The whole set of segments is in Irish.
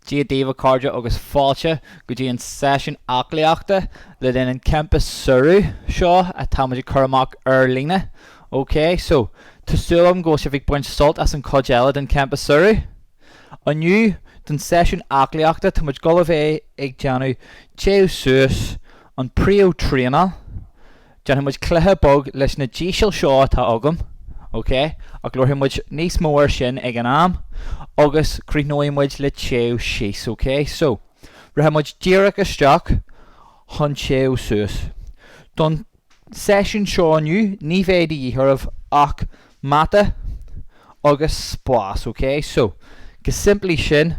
Dia daoibh a chairde agus fáilte go dtí an seisiún aclaíochta le linn an campa samhraidh seo atá muid ag cur amach ar líne. Ok, so, tá súil agam go bhfuil sibh ag baint sult as an chuid eile den campa samhraidh. Inniu, don seisiún aclaíochta, tá muid dul a bheith ag déanamh téamh suas an príomh-traenáil. Déanfaidh muid cluiche beag leis na dísil seo atá agam, ok? Ach labharfaidh muid níos mó air sin ag an am, agus críochnóidh muid le téamh síos, ok? So, rachaidh muid díreach isteach chun téamh suas. Don seisiún seo inniu, ní bheidh de dhíth oraibh ach mata agus spás, ok? So, go simplí sin,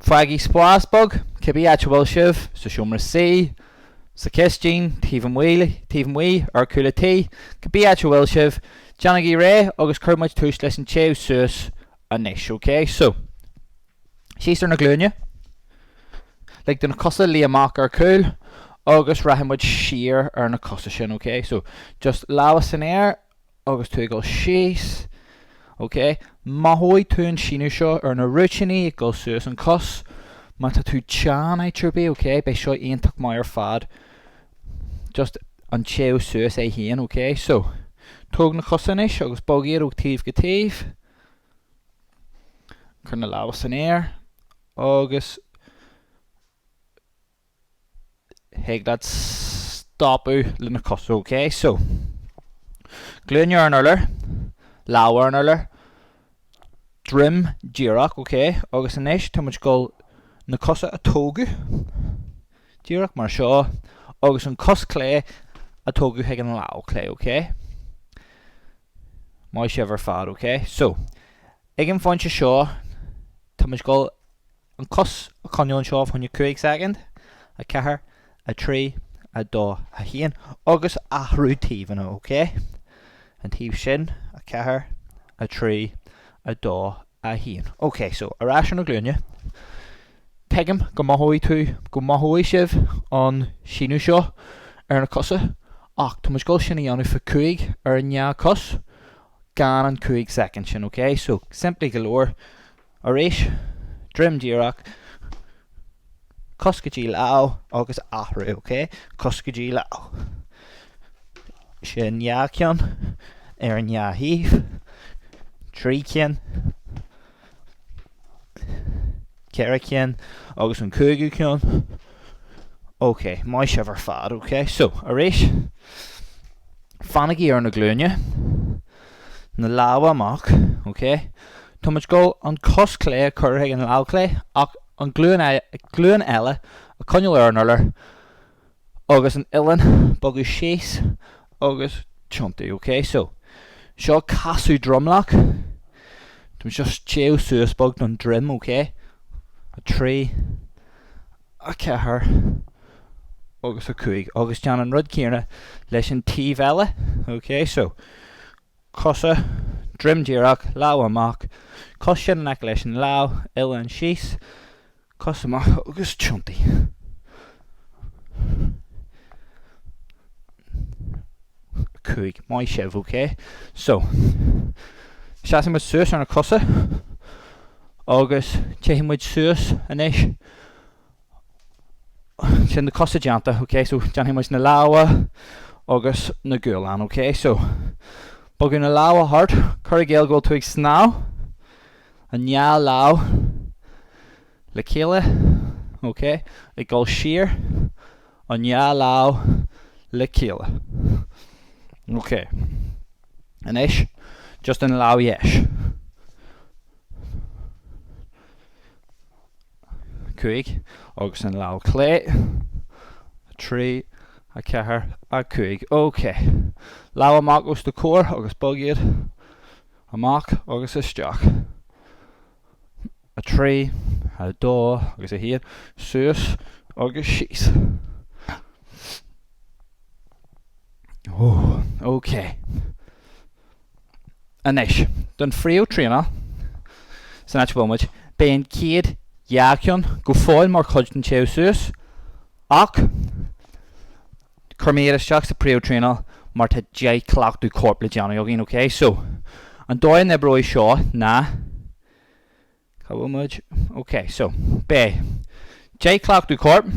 faighigí spás beag, cibé áit a bhfuil sibh, sa seomra suí, sa chistin, taobh amuigh, taobh amuigh, ar chúl a' tí, cibé áit a bhfuil sibh, déanaigí réidh agus cuirfidh muid tús leis an téamh suas anois, ok? So, síos ar na glúine, lig do na cosa luí amach ar cúl agus rachaidh muid siar ar na cosa sin, ok? So, just lámha san aer agus tú ag dul síos, ok? Mothóidh tú an síneadh seo ar na rúitíní ag dul suas an cos. Má tá tú teann áit ar bith, ok, beidh seo iontach maith ar fad. Just an téamh suas é féin, ok? So, tóg na cosa anois agus bog iad ó taobh go taobh. Cuir na lámha san aer agus Thig leat stopadh le na cosa, ok? So, glúine ar an urlár, lámha ar an urlár, droim díreach, ok? Agus anois tá muid ag dul na cosa a tógadh, díreach mar seo, agus an cos clé a tógadh chuig an lámh clé, ok? Maith sibh ar fad, ok? So, ag an phointe seo, tá muid ag dul an cos a choinneáil anseo fá choinne 5 soicind, 4, 3, 2, 1, agus athrú taobhanna, ok? An taobh sin, 4, 3, 2, 1. Ok, so ar ais ar na glúine. Tuigim go mothóidh tú, go mothóidh sibh an síneadh seo ar na cosa, ach tá muid ag dul sin a dhéanamh fá 5 ar an ndá cos, gan an 5 soicind sin, ok? So, simplí go leor. Arís, droim díreach, cos go dtí lámh agus athrú, ok? Cos go dtí lámh. Sin dhá cheann ar an dhá thaobh, 3 cinn, 4 cinn agus an cúigiú ceann. Ok, maith sibh ar fad, ok? So, arís, fanaigí ar na glúine. na lámha amach, ok? Tá muid ag dul an cos clé a chur chuig an lámh clé ach an glúin glúin eile a choinneáil ar an urlár agus an uillinn bogadh síos agus tiontú, ok? So, seo casadh dromlach. Tá muid just téamh suas beag don droim, ok? 3, 4 agus 5 agus déan an rud céanna leis an taobh eile, ok? So, cosa, droim díreach, lámha amach, cos sin in aice leis an lámh, uillinn síos, cos amach agus tiontaigh. 5, maith sibh, ok? So, seasfaidh muid suas ar na cosa agus téifidh muid suas anois Sin na cosa déanta, ok, so déanfaidh muid na lámha agus na gualann, ok, so bogadh na lámha thart, cur i gcéill go bhfuil tú ag snámh, an dhá lámh le chéile, ok, ag dul siar, an dhá lámh le chéile, ok, anois just an lámh dheis. 5 agus an lámh clé, 3, 4, 5. Ok. Lámha amach os do chomhair agus bog iad amach agus isteach. 3, 2 agus 1, suas agus síos. Oh, ok. Anois, don phríomh-traenáil, san áit a bhfuil muid, beidh an chéad dhá cheann go fóill mar chuid den téamh suas, ach chuir mé iad isteach sa phríomh-traenáil mar tá 10 cleachtadh coirp le déanamh againn, ok? So, an dóigh a n-oibreoidh seo ná. Cá bhfuil muid? Ok, so, beidh 10 cleachtadh coirp,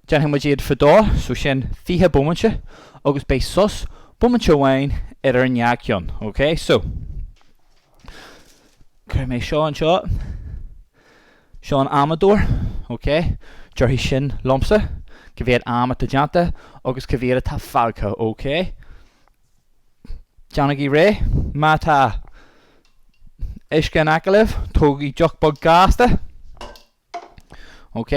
déanfaidh muid iad fadó, so sin 20 bomaite, agus beidh sos bomaite amháin idir an dhá ceann, ok? So, cuirfidh mé seo anseo, seo an amadóir, ok? Déarfaidh sin liomsa cá mhéad am atá déanta agus cá mhéad atá fágtha, ok? Déanaigí réidh. Má tá uisce in aice libh, tógaigí deoch beag gasta. Ok,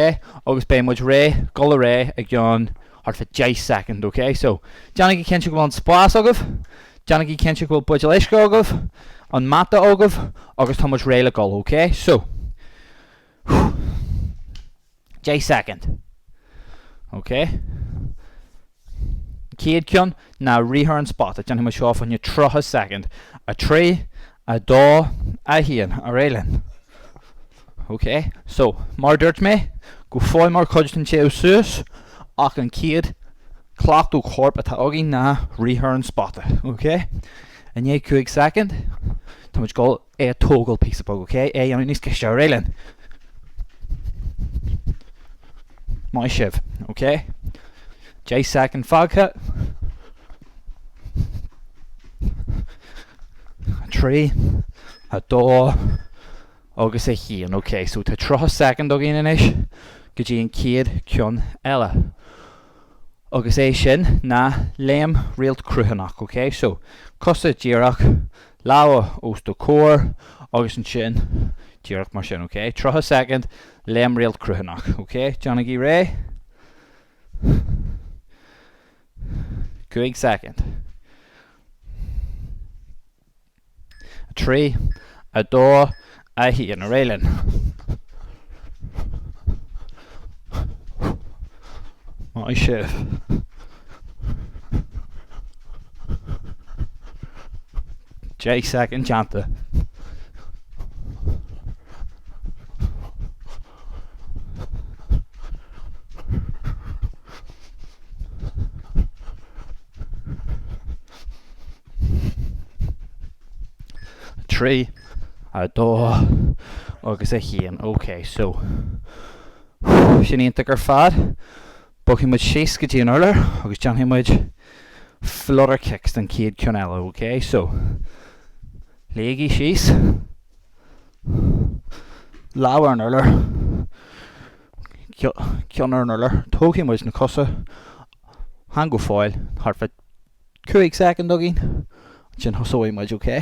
agus beidh muid réidh, dul ar aghaidh i gceann thart fá 10 soicind, ok? So, déanaigí cinnte go bhfuil an spás agaibh, déanaigí cinnte go bhfuil buidéal uisce agaibh, an mata agaibh, agus tá muid réidh le dul, ok? So, 10 soicind. Ok. Chéad ceann ná rith ar an spota. Déanfaidh muid seo fá choinne 30 soicind. 3, 2, 1. Ar aghaidh linn. Ok. So, mar a dúirt mé, go fóill mar chuid den téamh suas, ach an chéad cleachtadh coirp atá againn ná rith ar an spota. Ok. I ndiaidh 5 soicind, tá muid ag dul é a tógáil píosa beag, ok? É a dhéanamh níos gaiste, ar aghaidh linn. Maith sibh, ok? 10 soicind fágtha. 3, 2, agus 1. Ok, so tá 30 soicind againn anois go dtí an chéad ceann eile. Agus é sin ná léim réalt cruthánach, ok? So, cosa díreach, lámha os do chomhair agus ansin díreach mar sin, ok? 30 soicind, léim réalt cruthánach, ok? Déanaigí réidh. 5 soicind. 3, 2, 1, ar aghaidh linn. Maith sibh. 10 soicind déanta. 3, 2 agus 1. Ok, so sin iontach ar fad. Bogfaidh muid síos go dtí an urlár agus déanfaidh muid flutter kicks don chéad ceann eile, ok? So, luígí síos, lámh ar an urlár, ceann ar an urlár, tógfaidh muid na cosa, fan go fóill, thart fá 5 soicind againn, ansin tosóidh muid, ok?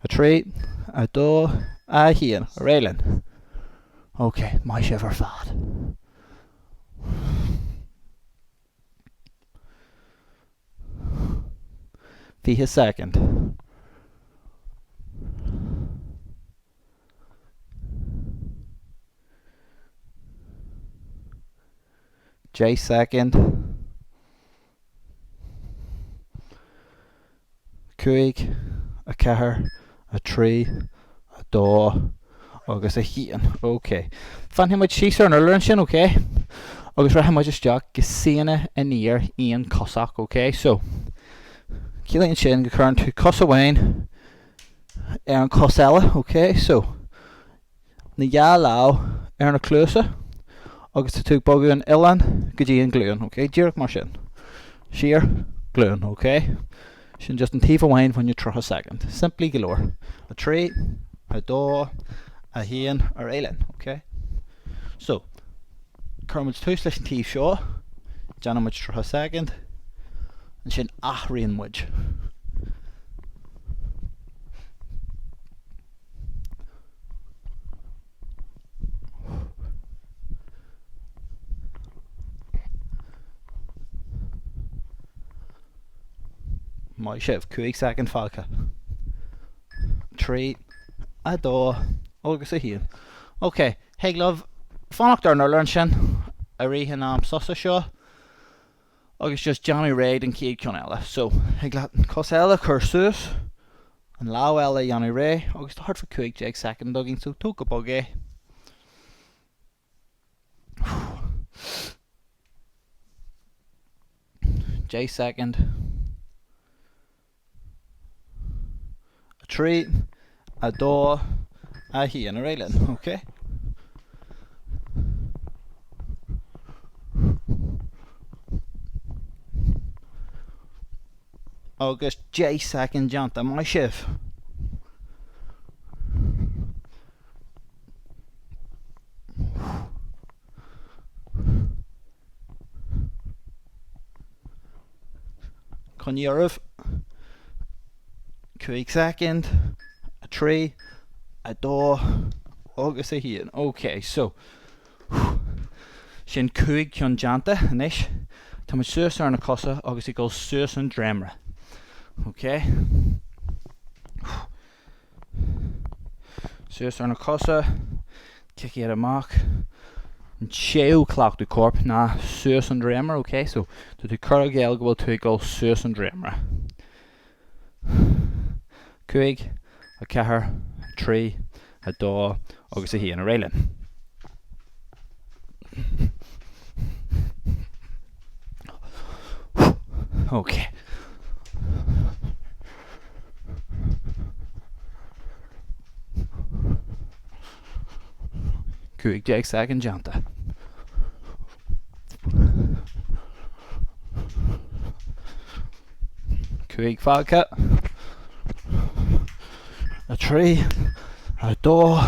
3, 2, 1, ar aghaidh linn. Ok, maith sibh ar fad. 20 soicind. 10 soicind. 5, 4, 3, 2 agus 1. Ok. Fanfaidh muid síos ar an urlár ansin, ok? Agus rachaidh muid isteach go síneadh aniar aonchosach, ok? So, ciallaíonn sin go cuireann tú cos amháin ar an chos eile, ok? So, na dhá lámh ar na cluasa agus tá tú ag bogadh an uillinn go dtí an glúin, ok? Díreach mar sin. Siar, glúin, ok? Sin just an taobh amháin fá choinne 30 soicind. Simplí go leor. 3, 2, 1, ar aghaidh linn, ok? So, cuireann muid tús leis an taobh seo, déanann muid 30 soicind, ansin athraíonn muid. Maith sibh, 5 soicind fágtha. 3, 2 agus 1. Ok, thig libh fanacht ar an urlár ansin i rith an am sosa seo agus just déanamh réidh don chéad ceann eile. So, thig leat an cos eile a chur suas, an lámh eile a dhéanamh réidh agus tá thart fá 15 soicind againn so tóg go bog é. 10 soicind. 3, 2, 1. Ar aghaidh linn, ok? Agus 10 soicind déanta. Maith sibh! Coinnigh oraibh. 5 soicind, 3, 2 agus 1. Ok, so, sin 5 ceann déanta anois. Tá muid suas ar na cosa agus ag dul suas an dréimire. Ok. Suas ar na cosa, cic iad amach. An séú cleachtadh coirp ná suas an dréimire, ok? So, tá tú ag cur i gcéill go bhfuil tú ag dul suas an dréimire. 5, 4, 3, 2 agus 1. Ar aghaidh linn. Ok. 15 soicind déanta. 5 fágtha. 3, 2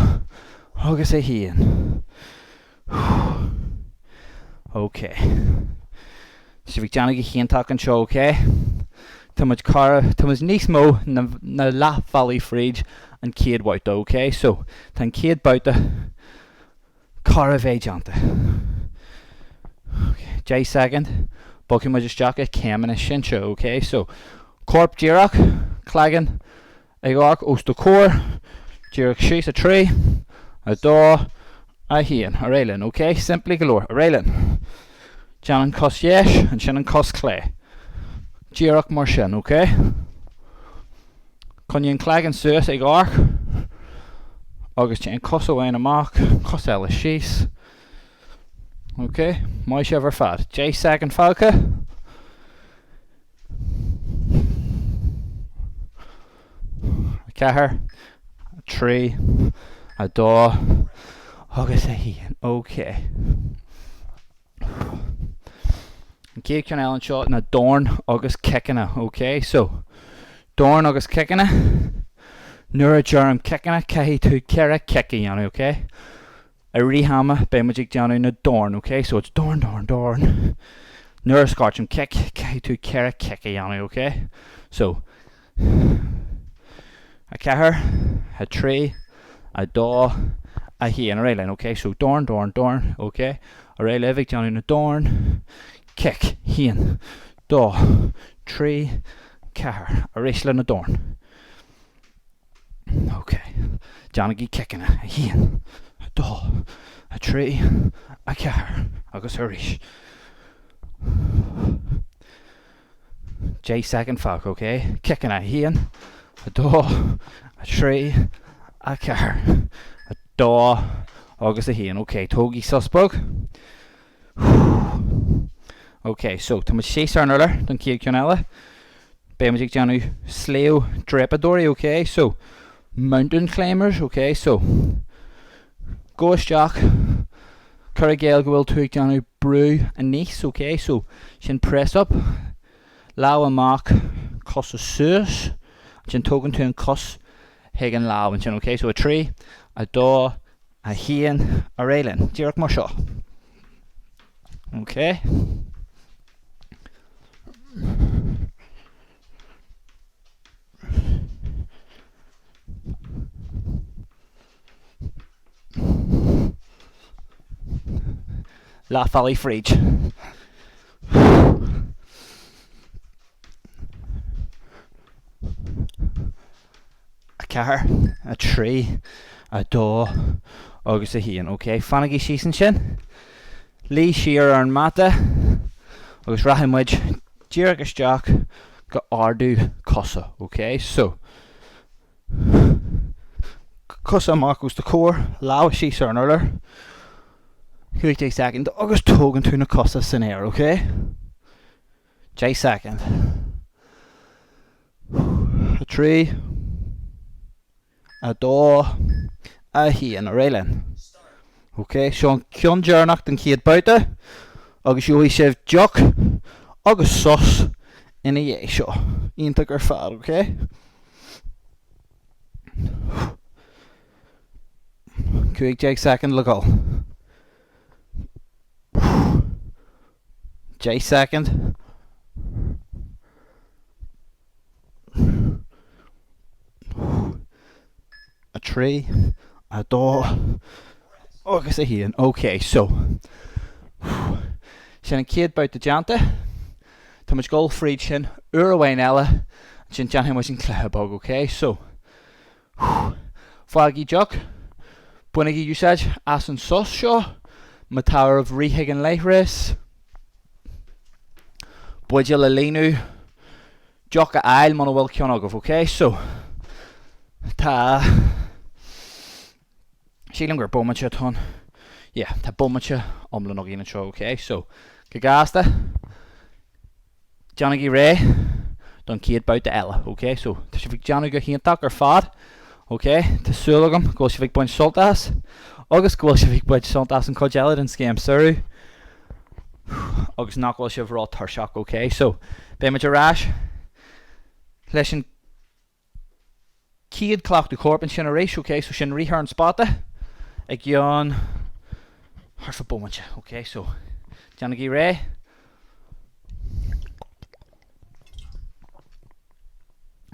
agus 1. Ok. Tá sibh ag déanamh go hiontach anseo, ok? Tá muid cara, tá muid níos mó ná leath bealaigh fríd an chéad bhabhta, ok? So, tá an chéad babhta chóir a bheith déanta. Ok, 10 soicind, bogfaidh muid isteach i céimeanna sínte, ok? So, corp díreach, cloigeann Ag amharc os do chomhair, díreach síos, 3, 2, 1, ar aghaidh linn, ok? Simplí go leor, ar aghaidh linn. Déan an cos dheis, ansin an cos clé. Díreach mar sin, ok? Coinnigh an cloigeann suas ag amharc agus déan cos amháin amach, cos eile síos. Ok, maith sibh ar fad. 10 soicind fágtha. 4, 3, 2 agus 1. Ok. An chéad cheann eile anseo ná dorn agus ciceanna. Ok, so dorn agus ciceanna. Nuair a deirim ciceanna, caithfidh tú 4 cic a dhéanamh, ok? I rith ama beidh muid ag déanamh na dorn, ok? So it's dorn, dorn, dorn. Nuair a scairtim cic, caithfidh tú 4 cic a dhéanamh, ok? So, 4, 3, 2, 1, ar aghaidh linn, ok? So dorn, dorn, dorn, ok? Ar aghaidh libh ag déanamh na dorn, cic, 1, 2, 3, 4, arís le na dorn. Ok. Déanaigí ciceanna. 1, 2, 3, 4 agus arís. 10 soicind fágtha, ok? Ciceanna. 1, 2, 3, 4, 2 agus 1. Ok, tógaigí sos beag. Ok, so tá muid síos ar an urlár don chéad cheann eile. Beidh muid ag déanamh sliabh dreapadóirí, ok? So, mountain climbers, ok? So, go isteach, cur i gcéill go bhfuil tú ag déanamh brú aníos, ok? So, sin press up, lámh amach, cosa suas, ansin tógann tú an cos chuig an lámh ansin, ok? So, 3, 2, 1, ar aghaidh linn, díreach mar seo. Ok. Leath bealaigh fríd. 4, 3, 2 agus 1. Ok, fanaigí síos ansin. Luí siar ar an mata agus rachaidh muid díreach isteach go ardú cosa. Ok, so cosa amach os do chomhair, lámha síos ar an urlár, 15 soicind agus tógann tú na cosa san aer, ok? 10 soicind. 3, 2, 1. Ar aghaidh linn. Ok, seo an ceann deireanach den chéad babhta agus gheobhaidh sibh deoch agus sos ina dhiaidh seo. Iontach ar fad, ok? 15 soicind le dhul. 10 soicind. 3, 2 agus 1. Ok, so sin an chéad babhta déanta. Tá muid ag dul fríd sin uair amháin eile, ansin déanfaidh muid an cluiche beag, ok? So, faighigí deoch, bainigí úsáid as an sos seo má tá oraibh rith ag an leithreas, buidéal a líonadh, deoch a fháil muna bhfuil ceann agaibh, ok? So, tá, sílim gur bomaite atá ann, yeah, tá bomaite iomlán againn anseo, ok? So, go gasta, déanaigí réidh don chéad babhta eile, ok? So, tá sibh ag déanamh go hiontach ar fad, ok? Tá súil agam go bhfuil sibh ag baint sult as agus go bhfuil sibh ag baint sult as an chuid eile den scéim samhraidh agus nach bhfuil sibh ró-tuirseach, ok? So, beidh muid ar ais leis an chéad cleachtadh coirp ansin arís, ok? So sin rith ar an spota i gceann thart fá bomaite, ok? So déanaigí réidh.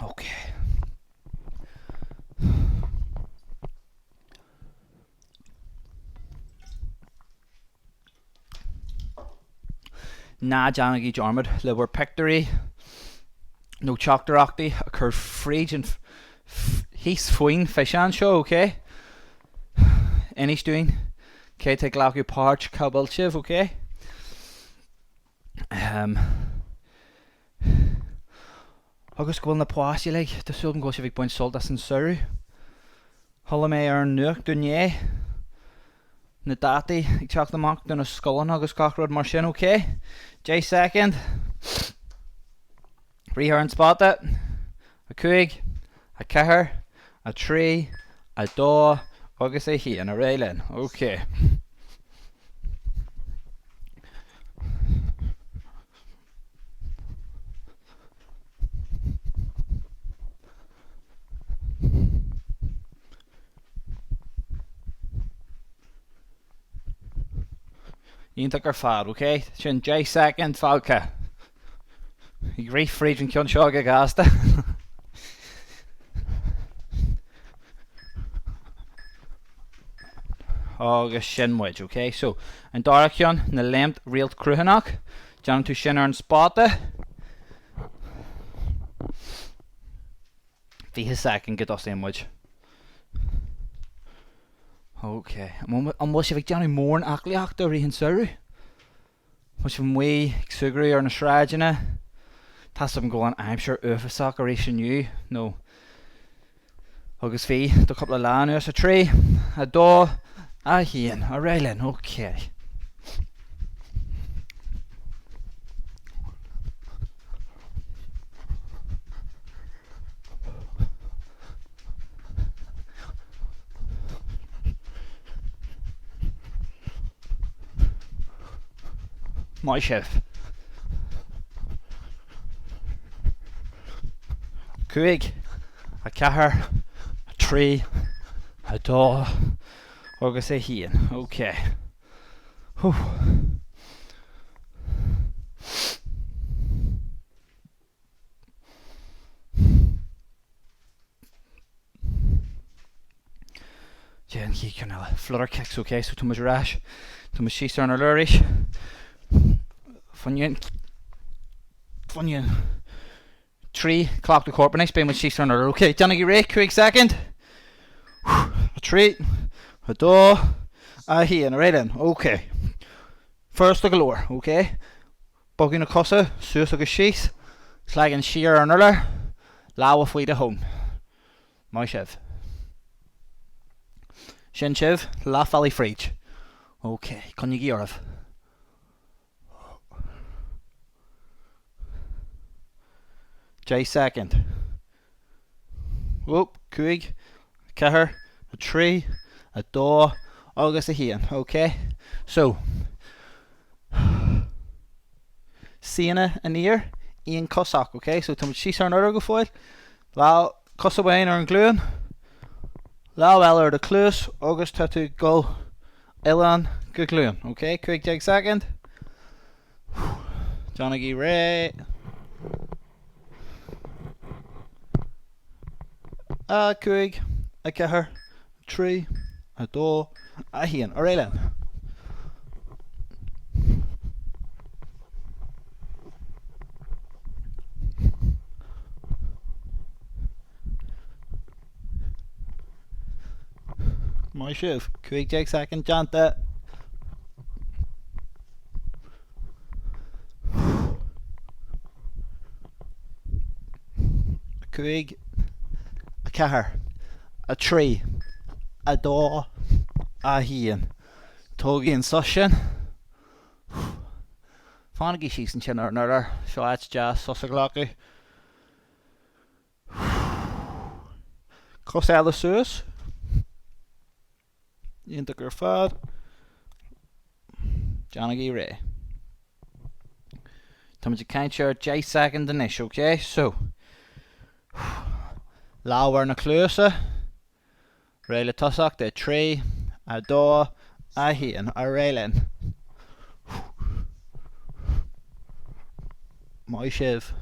Ok. Ná déanaigí dearmad le bhur pictiúirí nó teachtaireachtaí a chur fríd an thíos faoin físeán seo, ok? Inis dúinn cé tá ag glacadh páirt, cá bhfuil sibh, ok? Um, agus go bhfuil na páistí uilig, tá súil agam go bhfuil sibh ag baint sult as an samhradh. Chuala mé ar an nuacht inné na dátaí ag teacht amach do na scoileanna agus gach rud mar sin, ok? 10 soicind. Rith ar an spota. 5, 4, 3, 2 agus 1. Ar aghaidh linn. Ok. Iontach ar fad, ok? Sin 10 soicind fágtha. Ag rith fríd an ceann seo go gasta. Agus sin muid, ok? So, an dara ceann, na léimt réalt cruithneach. Déanann tú sin ar an spota. 20 soicind go dtosaíonn muid. Ok, an bhfuil sibh ag déanamh mórán aclaíochta i rith an samhradh? An bhfuil sibh amuigh ag súgradh ar na sráideanna? Tá's agam go bhfuil an aimsir uafásach arís inniu, nó agus bhí do cúpla lá anuas. 3, 2, 1, ar aghaidh linn, ok. Maith sibh. 5, 4, 3, 2 agus 1. Ok. Whew. Déan an chéad cheann eile. Flutter kicks, ok, so tá muid ar ais. Tá muid síos ar an urlár arís. Fá choinne, fá choinne 3 cleachtadh coirp anois, beidh muid síos ar an urlár. Ok, déanaigí réidh, 5 soicind. 3, 2, 1, ar aghaidh linn, ok. Furasta go leor, ok. Bogadh na cosa suas agus síos, cloigeann siar ar an urlár, lámha faoi do thóin. Maith sibh. Sin sibh, leath bealaigh fríd. Ok, coinnígí oraibh. 10 soicind. Whoop, 5, 4, 3. 2 agus 1. Ok? So, síneadh aniar, aonchosach, ok? So tá muid síos ar an urlár go fóill. Lámh, cos amháin ar an ghlúin, lámh eile ar do chluas agus tá tú ag dul uillinn go glúin, ok? 15 soicind. Déanaigí réidh. 5, 4, 3, 2, 1. Ar aghaidh linn. Maith sibh. 15 soicind déanta. 5, 4, 3, 2, 1. Tógaigí an sos sin. Fanaigí síos ansin ar an urlár. Seo áit deas sos a ghlacadh. Cos eile suas. Iontach ar fad. Déanaigí réidh. Táimid ag caint ar 10 soicind anois, ok? So, lámh ar na cluasa. Réidh le tosacht i 3, 2, 1. Ar aghaidh linn. Maith sibh.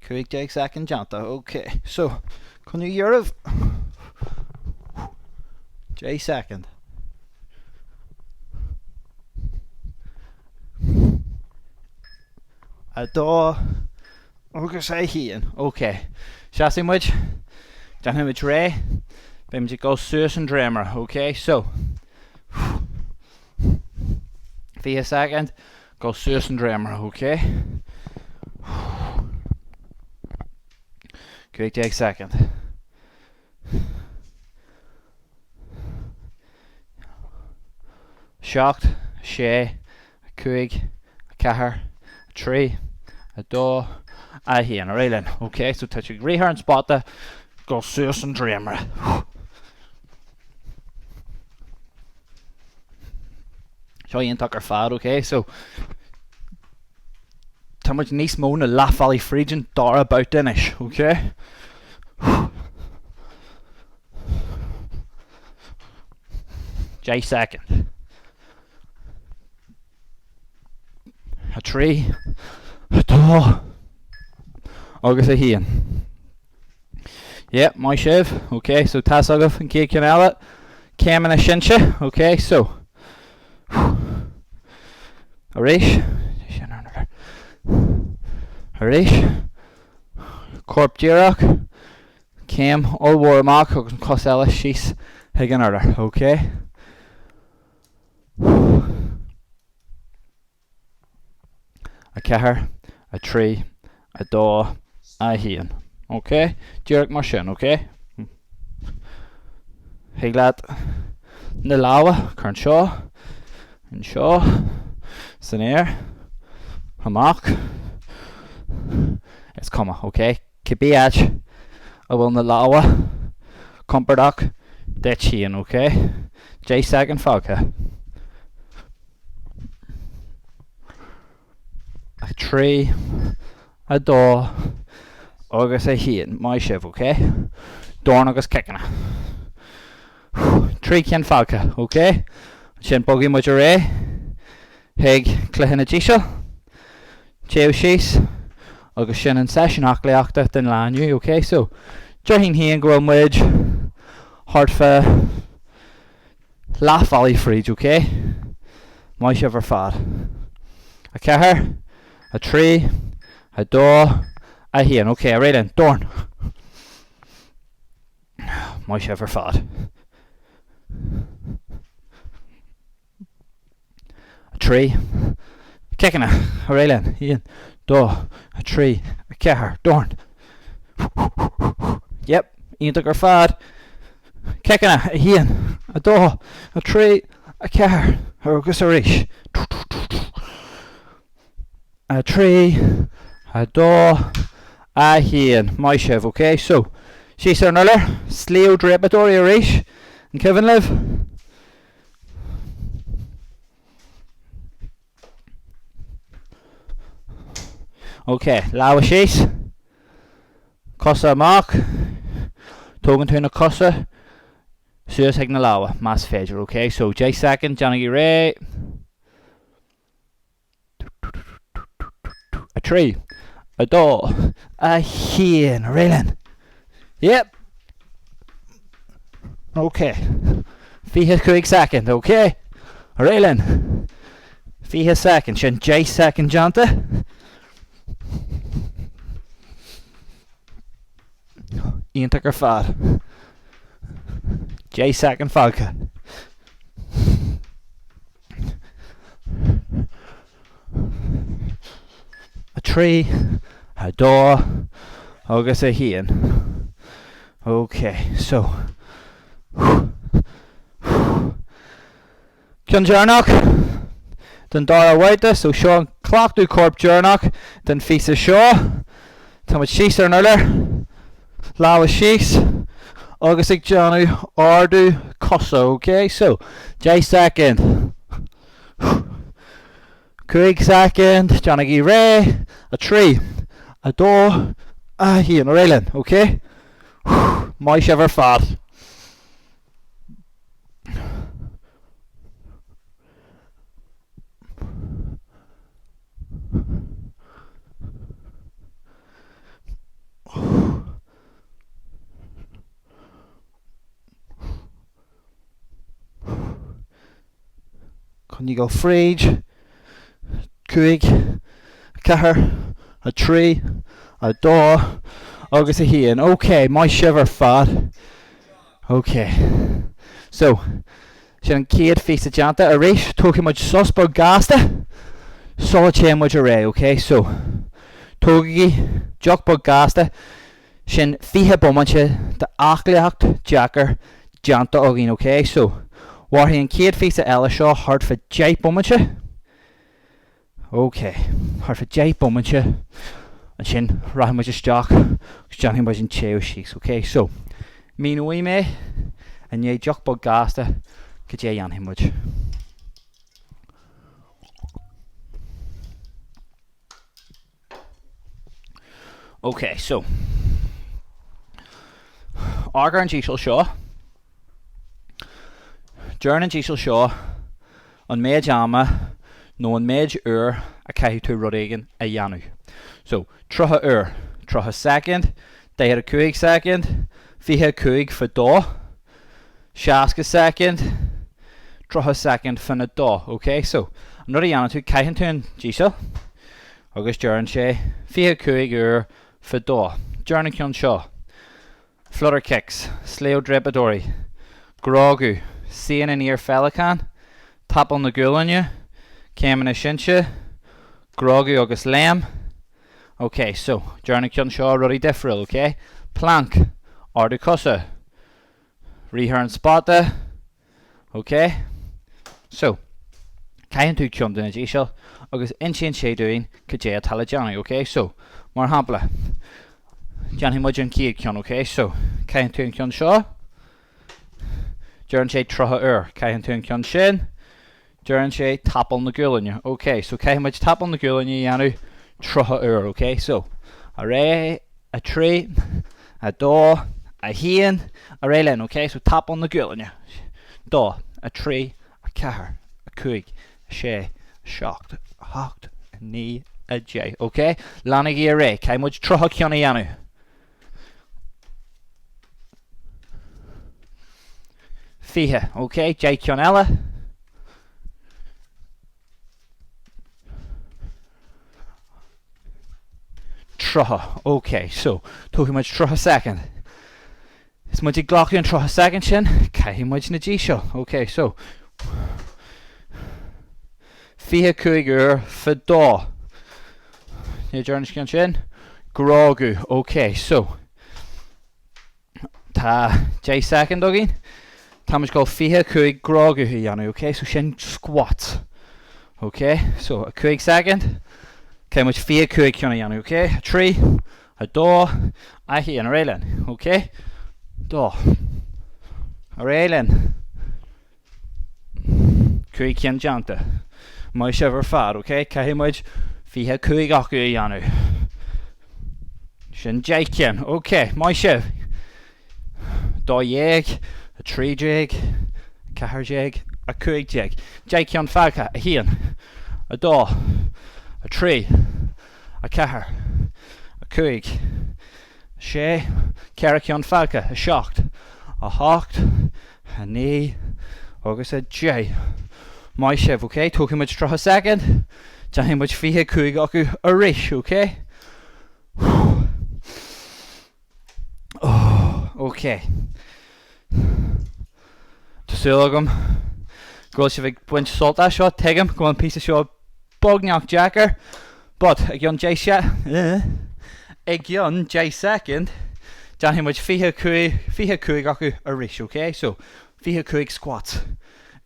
15 soicind déanta. Ok, so, coinnigí oraibh. 10 soicind. 2 agus 1. Ok, seasfaidh muid, déanfaidh muid réidh, beidh muid ag dul suas an dréimire, ok? So, 20 soicind, dul suas an dréimire, ok? 15 soicind. 7, 6, 5, 4, 3, 2, 1. Ar aghaidh linn. Ok, so tá tú ag rith ar an spota, dul suas an dréimire. Seo iontach ar fad, ok? So, tá muid níos mó na leathbhealaigh fríd an dara babhta anois, ok? 10 soicind. 3, 2 agus 1. Yeah, maith sibh. Ok, so tá's agaibh an chéad ceann eile. Céimeanna sínte. Ok, so. Arís. Arís. Corp díreach. Céim ollmhór amach agus an cos eile síos chuig an urlár. Ok. 4, 3, 2, 1. Ok? Díreach mar sin, ok? Thig leat na lámha a chur anseo, anseo, san aer, amach. Is cuma, ok? Cibé áit a bhfuil na lámha compordach duit féin, ok? 10 soicind fágtha. 3, 2 agus 1. Maith sibh, ok? Dorn agus ciceanna. 3 cinn fágtha, ok? Ansin bogfaidh muid ar aghaidh chuig cluiche na dtuiseal. Téamh síos agus sin an seisiún aclaíochta don lá inniu, ok? So, déarfainn féin go bhfuil muid thart fá leath bhealaigh fríd, ok? Maith sibh ar fad. 4, 3, 2, 1, ok, ar aghaidh linn, dorn! Maith sibh ar fad. 3, ciceanna, ar aghaidh linn, 1, 2, 3, 4, dorn. Yep, iontach ar fad. Ciceanna, 1, 2, 3, 4, agus arís. 3. 2, 1. Maith sibh, ok? So, síos ar an urlár, sliabh dreapadóirí arís, an cuimhin libh? Ok, lámha síos, cosa amach, tógann tú na cosa suas ag na lámha, más féidir, ok? So, 10 soicind, déanaigí réidh. 3, 2, 1, ar aghaidh linn. Yep. Ok. 25 soicind, ok. Ar aghaidh linn. 20 soicind, sin 10 soicind déanta. Iontach ar fad. 10 soicind fágtha. 3, 2 agus 1. Ok, so. Ceann deireanach den dara babhta, so seo an cleachtadh coirp deireanach den phíosa seo. Tá muid síos ar an urlár, lámha síos agus ag déanamh ardú cosa, ok? So, 10 soicind. 5 soicind, déanaigí réidh, 3, 2, 1, ar aghaidh linn, ok? Maith sibh ar fad. Coinnigh ag dul fríd. 5, 4, 3, 2 agus 1. Ok, maith sibh ar fad. Ok. So, sin an chéad phíosa déanta. Arís, tógfaidh muid sos beag gasta sula dtéann muid ar aghaidh, ok? So, tógaigí deoch beag gasta. Sin 20 bomaite d'aclaíocht deacair déanta againn, ok? So, mhairfidh an chéad phíosa eile seo thart fá 10 bomaite. Ok, thart fá 10 bomaite, ansin rachaidh muid isteach agus déanfaidh muid an téamh síos, ok? So, míneoidh mé i ndiaidh deoch beag gasta cad é a dhéanfaidh muid. Ok, so, amharc ar an díseal seo. Deireann an díseal seo an méid ama nó an méid uair a chaithfidh tú rud éigin a dhéanamh. So, 30 uair, 30 soicind, 45 soicind, 25 fá dó, 60 soicind, 30 soicind fána dó. Ok, so, an rud a dhéanann tú, caitheann tú an díseal agus deireann sé 25 uair fá dó. Deireann an ceann seo. Flutter kicks, sliabh dreapadóirí, grógadh, suí aniar féileacán, tapall na gualainne, céimeanna sínte, grógadh agus léim. Ok, so, deireann an ceann seo rudaí difriúil, ok? Plank, ardú cosa, rith ar an spota, Ok? So, caitheann tú ceann de na dísil agus insíonn sé dúinn cad é atá le déanamh, ok? So, mar shampla, déanfaidh muid an chéad cheann, ok? So, caitheann tú an ceann seo, deireann sé 30 uair. Caitheann tú an ceann sin, deireann sé tapall na gualainne, ok? So, caithfidh muid tapall na gualainne a dhéanamh 30 uair, ok? So, ar aghaidh. 3, 2, 1, ar aghaidh linn, ok? So tapall na gualainne. 2, 3, 4, 5, 6, 7, 8, 9, 10, ok? Leanaigí ar aghaidh, caithfidh muid 30 ceann a dhéanamh. 20, ok? 10 ceann eile. 30. Ok, so, tógfaidh muid 30 soicind. Is muid ag glacadh an 30 soicind sin, caithfidh muid na dísil. Ok, so, 25 uair fá dó. Ní deireann an ceann sin. Grógadh. Ok, so, Tá 10 soicind againn. Táimid ag dul 25 grógadh a dhéanamh, ok? So sin squats. Ok? So 5 soicind. Caithfidh muid 25 ceann a dhéanamh, ok? 3, 2, 1, ar aghaidh linn, ok? 2. Ar aghaidh linn. 5 ceann déanta. Maith sibh ar fad, ok? Caithfidh muid 25 acu a dhéanamh. Sin 10 ceann, ok, maith sibh. 12, 13, 14, 15. 10 ceann fágtha. 1, 2, 3, 4, 5, 6, 4 ceann fágtha. 7, 8, 9 agus 10. Maith sibh, ok? Tógfaidh muid 30 soicind. Déanfaidh muid 25 acu arís, ok? Ok. Tá súil agam go bhfuil sibh ag baint sult as seo. Tuigim go bhfuil an píosa seo beagnach deacair, but i gcionn 10 se i gcionn 10 soicind déanfaidh muid 25 25 acu arís, ok? So 25 squats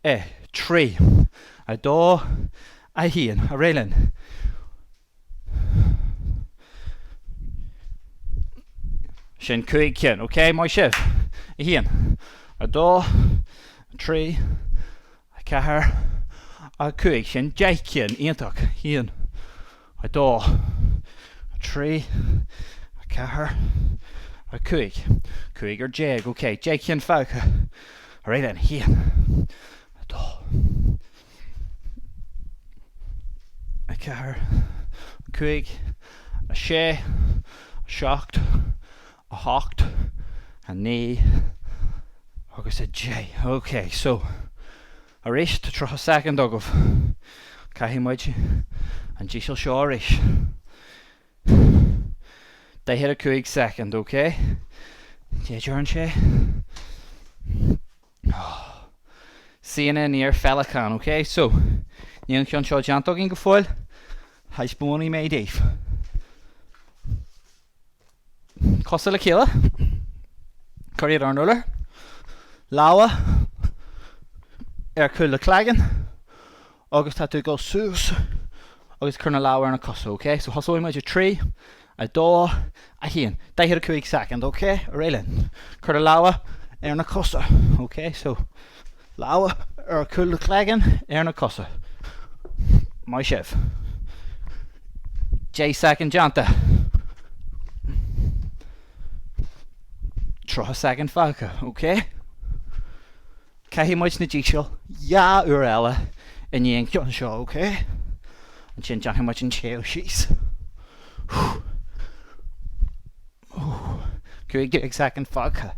i 3, 2, 1, ar aghaidh linn. Sin 5 cinn, ok? Maith sibh. 1, 2, 3, 4, 5. Sin 10 cinn, iontach. 1, 2, 3, 4, 5. 15 ar, ok. 10 cinn fágtha. Ar aghaidh linn. 1, 2, 4, 5, 6, 7, 8, 9 agus 10. Ok, so arís tá 30 soicind agaibh. Caithfidh muid an díseal seo arís. 45 soicind, ok? Dé deireann sé. Síneadh aniar féileacán, ok? So, níl an ceann seo déanta againn go fóill. Taispeánfaidh mé daoibh. Cosa le chéile. Cuir iad ar an urlár. Lámha ar chúl do chloigeann. Agus tá tú ag dul suas agus cur na lámha ar na cosa, ok? So thosóidh muid i 3, 2, 1. 45 soicind, ok? Ar aghaidh linn. Cuir do lámha ar na cosa, ok? So lámha ar chúl do chloigeann ar na cosa. Maith sibh. 10 soicind déanta. 30 soicind fágtha, ok? Caithfidh muid na dísil dhá uair eile i ndiaidh an cheann seo, ok? Ansin déanfaidh muid an téamh síos. 15 soicind fágtha.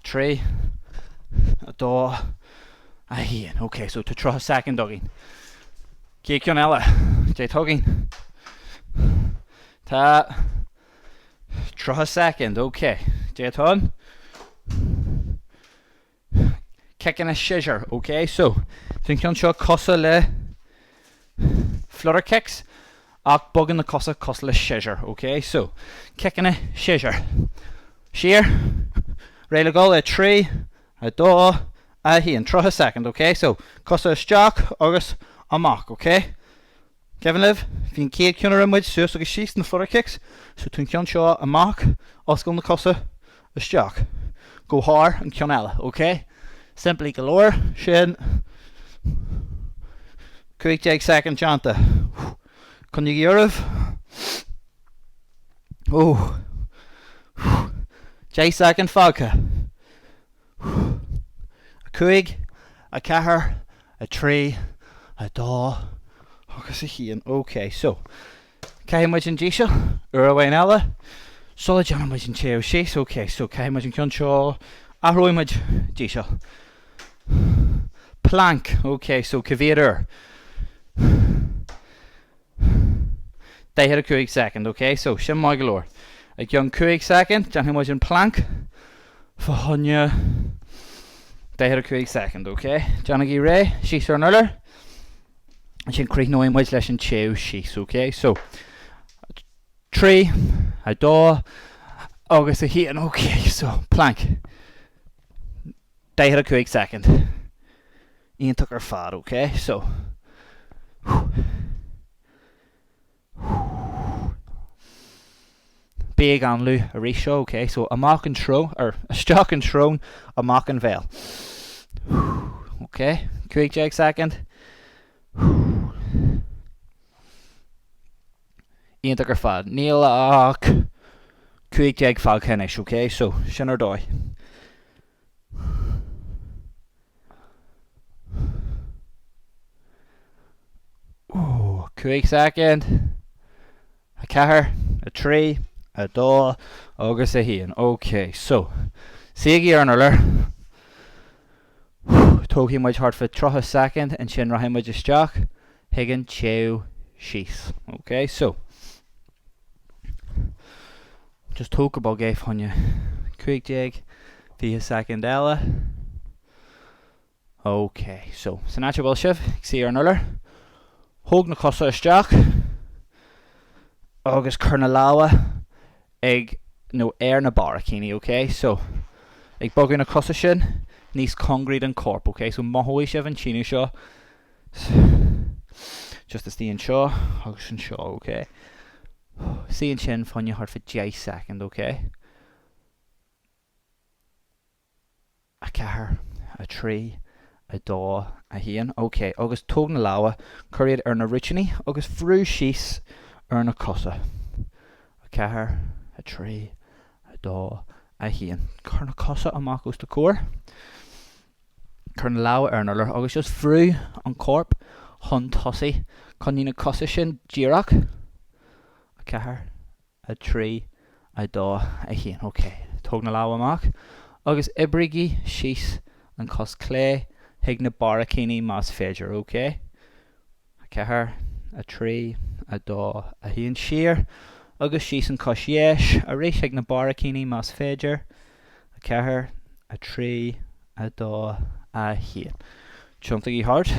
3, 2, 1. Ok, so tá 30 soicind againn. Chéad ceann eile, Dé tugainn. Tá 30 soicind, ok. Dé atá ann. Ciceanna siosúir, ok. So, tá an ceann seo cosúil le flutter kicks ach bogann na cosa cosúil le siosúr, ok. So, ciceanna siosúir. Siar, réidh le dul i 3, 2, 1, 30 soicind, ok? So, cosa isteach agus amach, ok? Cuimhin libh, bhí an chéad ceann a rinne muid suas agus síos, na flutter kicks, so tá an ceann seo amach, oscail na cosa, isteach. Go thar an ceann eile, ok? Simplí go leor, sin 15 soicind déanta. Coinnígí oraibh. Ó. 10 soicind fágtha. 5, 4, 3, 2 agus 1. Ok, so, caithfidh muid an díseal uair amháin eile sula déanann muid an téamh síos. Ok, so caithfidh muid an ceann seo, athróidh muid díseal. Plank, ok, so cá mhéad uair? 45 soicind, ok? So, sin maith go leor. I gcionn 5 soicind, déanfaidh muid an plank fá choinne 45 soicind, ok? Déanaigí réidh, síos ar an urlár. Ansin críochnóidh muid leis an téamh síos, ok? So, 3, 2, Agus 1. Ok, so, plank. 45 soicind. Iontach ar fad, ok? So. Bí ag análú arís seo, ok? So, amach an srón, or isteach an srón, amach an bhéal. Ok, 15 soicind. Iontach ar fad. Níl ach 15 fágtha anois, ok? So, sin ar dóigh. 5 soicind, 4, 3, 2 agus 1. Ok, so, suígí ar an urlár. Tógfaidh muid thart fá 30 soicind, ansin rachaidh muid isteach chuig an téamh síos. Ok, so, just tóg go bog é fá choinne 15, 20 soicind eile. Ok, so, san áit a bhfuil sibh, ag suí ar an urlár, tóg na cosa isteach agus cuir na lámha ag nó ar na barraicíní, ok? So, ag bogadh na cosa sin níos cóngaraí don corp, ok? So, mothóidh sibh an síneadh seo just istigh anseo agus anseo, ok? Suigh ansin fá choinne thart fá 10 soicind, ok? 4, 3, 2, 1. Ok, agus tóg na lámha, cuir iad ar na rúitíní agus brú síos ar na cosa. 4, 3, 2, 1. Cuir na cosa amach os do chomhair. Cuir na lámha ar an urlár agus just brú an corp chun tosaigh. Coinnigh na cosa sin díreach. 4, 3, 2, 1. Ok, tóg na lámha amach agus oibrígí síos an cos clé chuig na barraicíní más féidir. Ok, 4, 3, 2, 1. Siar agus síos an cos dheis arís chuig na barraicíní más féidir. 4, 3, 2, 1. Tiontaígí thart.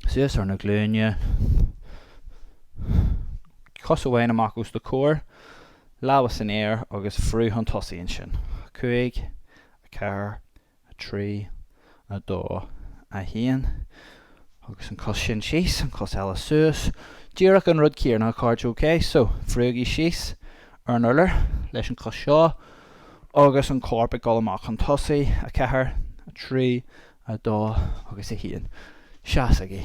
Suas ar na glúine. Cos amháin amach os do chomhair, lámha san aer agus brú chun tosaigh ansin. 5, 4, 3, 2, 1. Agus an cos sin síos, an cos eile suas. Díreach an rud céanna, a chairde, ok? So, brúigí síos ar an urlár leis an cos seo agus an corp ag dul amach chun tosaigh. 4, 3, 2 agus 1. Seasaigí.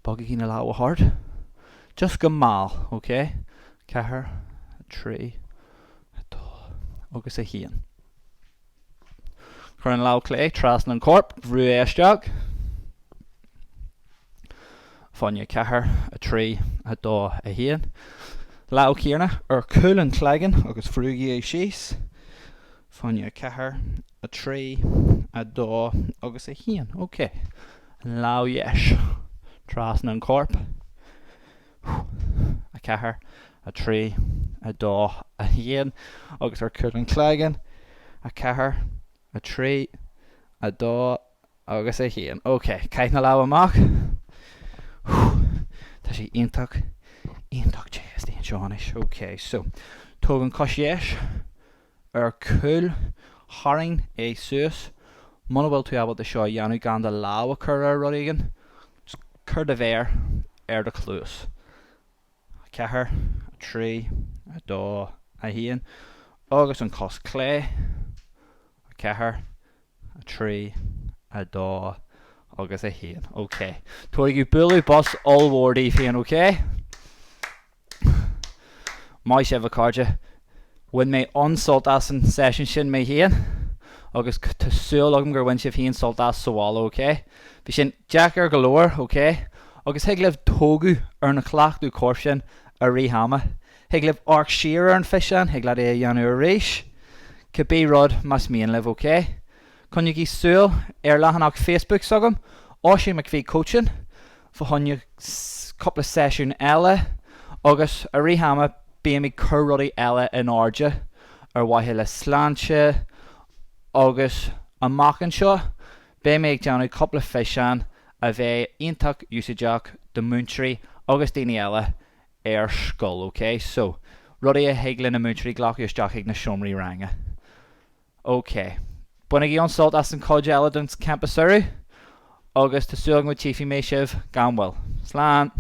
Bogaigí na lámha thart. Just go mall, ok? 4, 3, 2 agus 1. Cuir an lámh clé trasna an corp, brú é isteach. Fá choinne 4, 3, 2, 1. Lámh chéanna ar chúl an chloigeann agus brúigí é síos. Fá choinne 4, 3, 2 agus 1. Ok. An lámh dheis trasna an corp. 4, 3, 2, 1 agus ar chúl an chloigeann. 4, 3, 2 agus 1. Ok, caith na lámha amach. Tá sé iontach, iontach te istigh anseo anois. Ok, so, tóg an cos dheis ar cúl, tharraing é suas. Muna bhfuil tú ábalta seo a dhéanamh gan do lámh a chur ar rud éigin, just cuir do mhéar ar do chluas. 4, 3, 2, 1 agus an cos clé. 4, 3, 2 agus 1. Ok. Tabhairigí bualadh bos ollmhór daoibh féin, ok? Maith sibh, a chairde. Bhain mé an-sult as an seisiún sin mé féin agus tá súil agam gur bhain sibh féin sult as sa bhaile, ok? Bhí sin deacair go leor, ok? Agus thig libh tógadh ar na cleachtadh coirp sin i rith ama. Thig libh amharc siar ar an físeán, thig leat é a dhéanamh arís, cibé rud más mian libh, ok? Coinnígí súil ar leathanach Facebook s'agam, Oisín McPhee Coaching, fá choinne cúpla seisiún eile agus i rith ama bím ag cur rudaí eile in airde ar mhaithe le sláinte agus amach anseo beidh mé ag déanamh cúpla físeán a bheidh iontach úsáideach do múinteoirí agus daoine eile ar scoil ok so. Rudaí a thig le na múinteoirí glacadh isteach ag na seomraí ranga. Ok. Bainigí an-sult as an chuid eile den Campa Samhraidh agus tá súil agam go dtchífidh mé sibh gan mhoill. Slán!